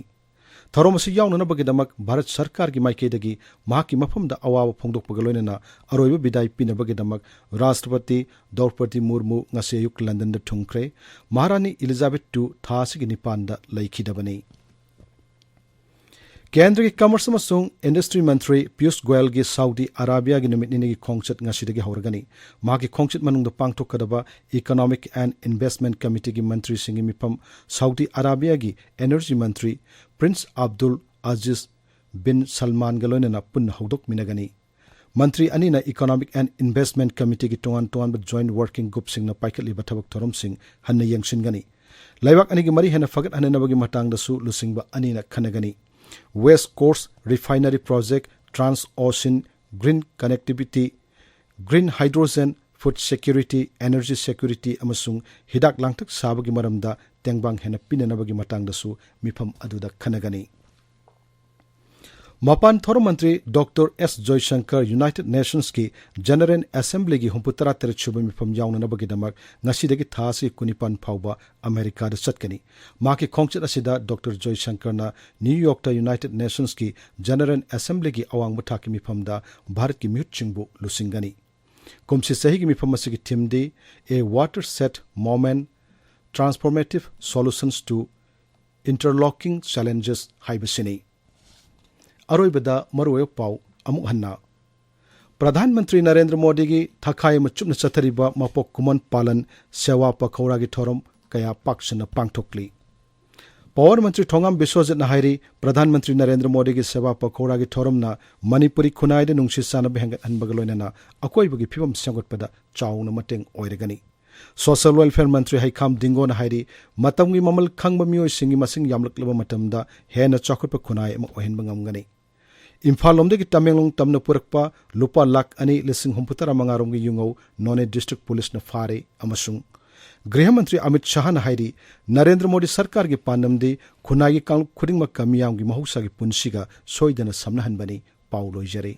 ꯊꯧꯔꯝ ꯑꯁꯤ ꯌꯥꯎꯅꯅꯕꯒꯤꯗꯃꯛ ꯚꯥꯔꯠ ꯁꯔꯀꯥꯔꯒꯤ ꯃꯥꯏꯀꯩꯗꯒꯤ ꯃꯍꯥꯛꯀꯤ ꯃꯐꯝꯗ ꯑꯋꯥꯕ ꯐꯣꯡꯗꯣꯛꯄꯒ ꯂꯣꯏꯅꯅ ꯑꯔꯣꯏꯕ ꯕꯤꯗꯥꯏ ꯄꯤꯅꯕꯒꯤꯗꯃꯛ ꯔꯥꯁꯇ꯭ꯔꯄꯇꯤ ꯗ꯭ꯔꯧꯄꯗꯤ ꯃꯨꯔꯃꯨ ꯉꯁꯤ ꯑꯌꯨꯛ ꯂꯟꯗꯟꯗ ꯊꯨꯡꯈ꯭ꯔꯦ꯫ ꯃꯍꯥꯔꯥꯅꯤ ꯏꯂꯤꯖꯥꯕꯦꯊ ꯇꯨ ꯊꯥ ꯑꯁꯤꯒꯤ ꯅꯤꯄꯥꯟꯗ ꯂꯩꯈꯤꯗꯕꯅꯤ꯫ ꯀꯦꯟꯗ꯭ꯔꯒꯤ ꯀꯃꯔꯁ ꯑꯃꯁꯨꯡ ꯏꯟꯗꯁꯇ꯭ꯔꯤ ꯃꯟꯇ꯭ꯔꯤ ꯄꯤꯌꯨꯁ ꯒꯣꯌꯜꯒꯤ ꯁꯥꯎꯗꯤ ꯑꯔꯥꯕꯤꯌꯥꯒꯤ ꯅꯨꯃꯤꯠ ꯅꯤꯅꯤꯒꯤ ꯈꯣꯡꯆꯠ ꯉꯁꯤꯗꯒꯤ ꯍꯧꯔꯒꯅꯤ꯫ ꯃꯍꯥꯛꯀꯤ ꯈꯣꯡꯆꯠ ꯃꯅꯨꯡꯗ ꯄꯥꯡꯊꯣꯛꯀꯗꯕ ꯏꯀꯣꯅꯣꯃꯤꯛ ꯑꯦꯟ ꯏꯟꯚꯦꯁ꯭ꯇꯃꯦꯟꯠ ꯀꯃꯤꯇꯤꯒꯤ ꯃꯟꯇ꯭ꯔꯤꯁꯤꯡꯒꯤ ꯃꯤꯐꯝ ꯁꯥꯎꯗꯤ ꯑꯔꯥꯕꯤꯌꯥꯒꯤ ꯏꯅꯔꯖꯤ ꯃꯟꯇ꯭ꯔꯤ ꯄ꯭ꯔꯤꯟꯁ ꯑꯕꯗꯨꯜ ꯑꯖꯤꯖ ꯕꯤꯟ ꯁꯜꯃꯥꯟꯒ ꯂꯣꯏꯅꯅ ꯄꯨꯟꯅ ꯍꯧꯗꯣꯛꯃꯤꯟꯅꯒꯅꯤ꯫ ꯃꯟꯇ꯭ꯔꯤ ꯑꯅꯤꯅ ꯏꯀꯣꯅꯣꯃꯤꯛ ꯑꯦꯟ ꯏꯟꯚꯦꯁ꯭ꯇꯃꯦꯟꯠ ꯀꯃꯤꯇꯤꯒꯤ ꯇꯣꯉꯥꯟ ꯇꯣꯉꯥꯟꯕ ꯖꯣꯏꯟꯠ ꯋꯥꯔꯀꯤꯡ ꯒ꯭ꯔꯨꯞꯁꯤꯡꯅ ꯄꯥꯏꯈꯠꯂꯤꯕ ꯊꯕꯛ ꯊꯧꯔꯝꯁꯤꯡ ꯍꯟꯅ ꯌꯦꯡꯁꯤꯟꯒꯅꯤ꯫ ꯂꯩꯕꯥꯛ ꯑꯅꯤꯒꯤ ꯃꯔꯤ ꯍꯦꯟꯅ ꯐꯒꯠꯍꯟꯅꯅꯕꯒꯤ ꯃꯇꯥꯡꯗꯁꯨ ꯂꯨꯆꯤꯡꯕ ꯑꯅꯤꯅ ꯈꯟꯅꯒꯅꯤ꯫ West coast refinery project, trans ocean green connectivity, green hydrogen, food security, energy security ꯑꯃꯁꯨꯡ ꯍꯤꯗꯥꯛ ꯂꯥꯡꯊꯛ ꯁꯥꯕꯒꯤ ꯃꯔꯝꯗ ꯇꯦꯡꯕꯥꯡ ꯍꯦꯟꯅ ꯄꯤꯅꯅꯕꯒꯤ ꯃꯇꯥꯡꯗꯁꯨ ꯃꯤꯐꯝ ꯑꯗꯨꯗ ꯈꯟꯅꯒꯅꯤ꯫ ꯃꯄꯥꯟ ꯊꯧꯔꯝ ꯃꯟꯇ꯭ꯔꯤ ꯗꯣꯛꯇꯔ ꯑꯦꯁ ꯖꯣꯏꯁꯪꯀꯔ ꯌꯨꯅꯥꯏꯇꯦꯗ ꯅꯦꯁꯟꯁꯀꯤ ꯖꯦꯅꯔꯦꯜ ꯑꯦꯁꯦꯝꯕ꯭ꯂꯤꯒꯤ ꯍꯨꯝꯐꯨꯇꯔꯥ ꯇꯔꯦꯠ ꯁꯨꯕ ꯃꯤꯐꯝ ꯌꯥꯎꯅꯅꯕꯒꯤꯗꯃꯛ ꯉꯁꯤꯗꯒꯤ ꯊꯥ ꯑꯁꯤ ꯀꯨꯟꯅꯤꯄꯥꯟ ꯐꯥꯎꯕ ꯑꯃꯦꯔꯤꯀꯥꯗ ꯆꯠꯀꯅꯤ꯫ ꯃꯍꯥꯛꯀꯤ ꯈꯣꯡꯆꯠ ꯑꯁꯤꯗ ꯗꯣꯛꯇꯔ ꯖꯣꯏꯁꯪꯀꯔꯅ ꯅ꯭ꯌꯨ ꯌꯣꯔꯛꯇ ꯌꯨꯅꯥꯏꯇꯦꯗ ꯅꯦꯁꯟꯁꯀꯤ ꯖꯦꯅꯔꯦꯜ ꯑꯦꯁꯦꯝꯕ꯭ꯂꯤꯒꯤ ꯑꯋꯥꯡꯕ ꯊꯥꯛꯀꯤ ꯃꯤꯐꯝꯗ ꯚꯥꯔꯠꯀꯤ ꯃꯤꯍꯨꯠꯁꯤꯡꯕꯨ ꯂꯨꯆꯤꯡꯒꯅꯤ꯫ ꯀꯨꯝꯁꯤ ꯆꯍꯤꯒꯤ ꯃꯤꯐꯝ ꯑꯁꯤꯒꯤ ꯊꯤꯝꯗꯤ A Watershed Moment, Transformative Solutions to Interlocking Challenges ꯍꯥꯏꯕꯁꯤꯅꯤ꯫ ꯑꯔꯣꯏꯕꯗ ꯃꯔꯨꯑꯣꯏꯕ ꯄꯥꯎ ꯑꯃꯨꯛ ꯍꯟꯅ꯫ ꯄ꯭ꯔꯙꯥꯟ ꯃꯟꯇ꯭ꯔꯤ ꯅꯔꯦꯟꯗ꯭ꯔ ꯃꯣꯗꯤꯒꯤ ꯊꯥꯈꯥꯏ ꯑꯃ ꯆꯨꯞꯅ ꯆꯠꯊꯔꯤꯕ ꯃꯄꯣꯛ ꯀꯨꯝꯑꯣꯟ ꯄꯥꯂꯟ ꯁꯦꯋꯥ ꯄꯈꯧꯔꯥꯒꯤ ꯊꯧꯔꯝ ꯀꯌꯥ ꯄꯥꯛ ꯁꯟꯅ ꯄꯥꯡꯊꯣꯛꯂꯤ꯫ ꯄꯥꯋꯔ ꯃꯟꯇ꯭ꯔꯤ ꯊꯣꯉꯥꯝ ꯕꯤꯁ꯭ꯋꯖꯤꯠꯅ ꯍꯥꯏꯔꯤ, ꯄ꯭ꯔꯙꯥꯟ ꯃꯟꯇ꯭ꯔꯤ ꯅꯔꯦꯟꯗ꯭ꯔ ꯃꯣꯗꯤꯒꯤ ꯁꯦꯕꯥ ꯄꯈꯧꯔꯥꯒꯤ ꯊꯧꯔꯝꯅ ꯃꯅꯤꯄꯨꯔꯤ ꯈꯨꯟꯅꯥꯏꯗ ꯅꯨꯡꯁꯤ ꯆꯥꯟꯅꯕ ꯍꯦꯟꯒꯠꯍꯟꯕꯒ ꯂꯣꯏꯅꯅ ꯑꯀꯣꯏꯕꯒꯤ ꯐꯤꯕꯝ ꯁꯦꯝꯒꯠꯄꯗ ꯆꯥꯎꯅ ꯃꯇꯦꯡ ꯑꯣꯏꯔꯒꯅꯤ꯫ ꯁꯣꯁꯤꯌꯦꯜ ꯋꯦꯜꯐꯤꯌꯔ ꯃꯟꯇ꯭ꯔꯤ ꯍꯩꯈꯥꯝ ꯗꯤꯡꯒꯣꯅ ꯍꯥꯏꯔꯤ, ꯃꯇꯝꯒꯤ ꯃꯃꯜ ꯈꯪꯕ ꯃꯤꯑꯣꯏꯁꯤꯡꯒꯤ ꯃꯁꯤꯡ ꯌꯥꯝꯂꯛꯂꯕ ꯃꯇꯝꯗ ꯍꯦꯟꯅ ꯆꯥꯎꯈꯠꯄ ꯈꯨꯟꯅꯥꯏ ꯑꯃ ꯑꯣꯏꯍꯟꯕ ꯉꯝꯒꯅꯤ꯫ ꯏꯝꯐꯥꯜ ꯂꯣꯝꯗꯒꯤ ꯇꯃꯦꯡꯂꯣꯡ ꯇꯝꯅ ꯄꯨꯔꯛꯄ ꯂꯨꯄꯥ ꯂꯥꯈ ꯑꯅꯤ ꯂꯤꯁꯤꯡ ꯍꯨꯝꯐꯨꯇꯔꯥ ꯃꯉꯥ ꯔꯣꯝꯒꯤ ꯌꯨꯉꯧ ꯅꯣꯅꯦ ꯗꯤꯁꯇ꯭ꯔꯤꯛ ꯄꯨꯂꯤꯁꯅ ꯐꯥꯔꯦ ꯑꯃꯁꯨꯡ ꯒ꯭ꯔꯤꯍ ꯃꯟꯇ꯭ꯔꯤ ꯑꯃꯤꯠ ꯁꯥꯍꯅ ꯍꯥꯏꯔꯤ, ꯅꯔꯦꯟꯗ꯭ꯔ ꯃꯣꯗꯤ ꯁꯔꯀꯥꯔꯒꯤ ꯄꯥꯟꯗꯝꯗꯤ ꯈꯨꯟꯅꯥꯏꯒꯤ ꯀꯥꯡꯂꯨꯞ ꯈꯨꯗꯤꯡꯃꯛꯀ ꯃꯤꯌꯥꯝꯒꯤ ꯃꯍꯧꯁꯥꯒꯤ ꯄꯨꯟꯁꯤꯒ ꯁꯣꯏꯗꯅ ꯁꯝꯅꯍꯟꯕꯅꯤ꯫ ꯄꯥꯎ ꯂꯣꯏꯖꯔꯦ꯫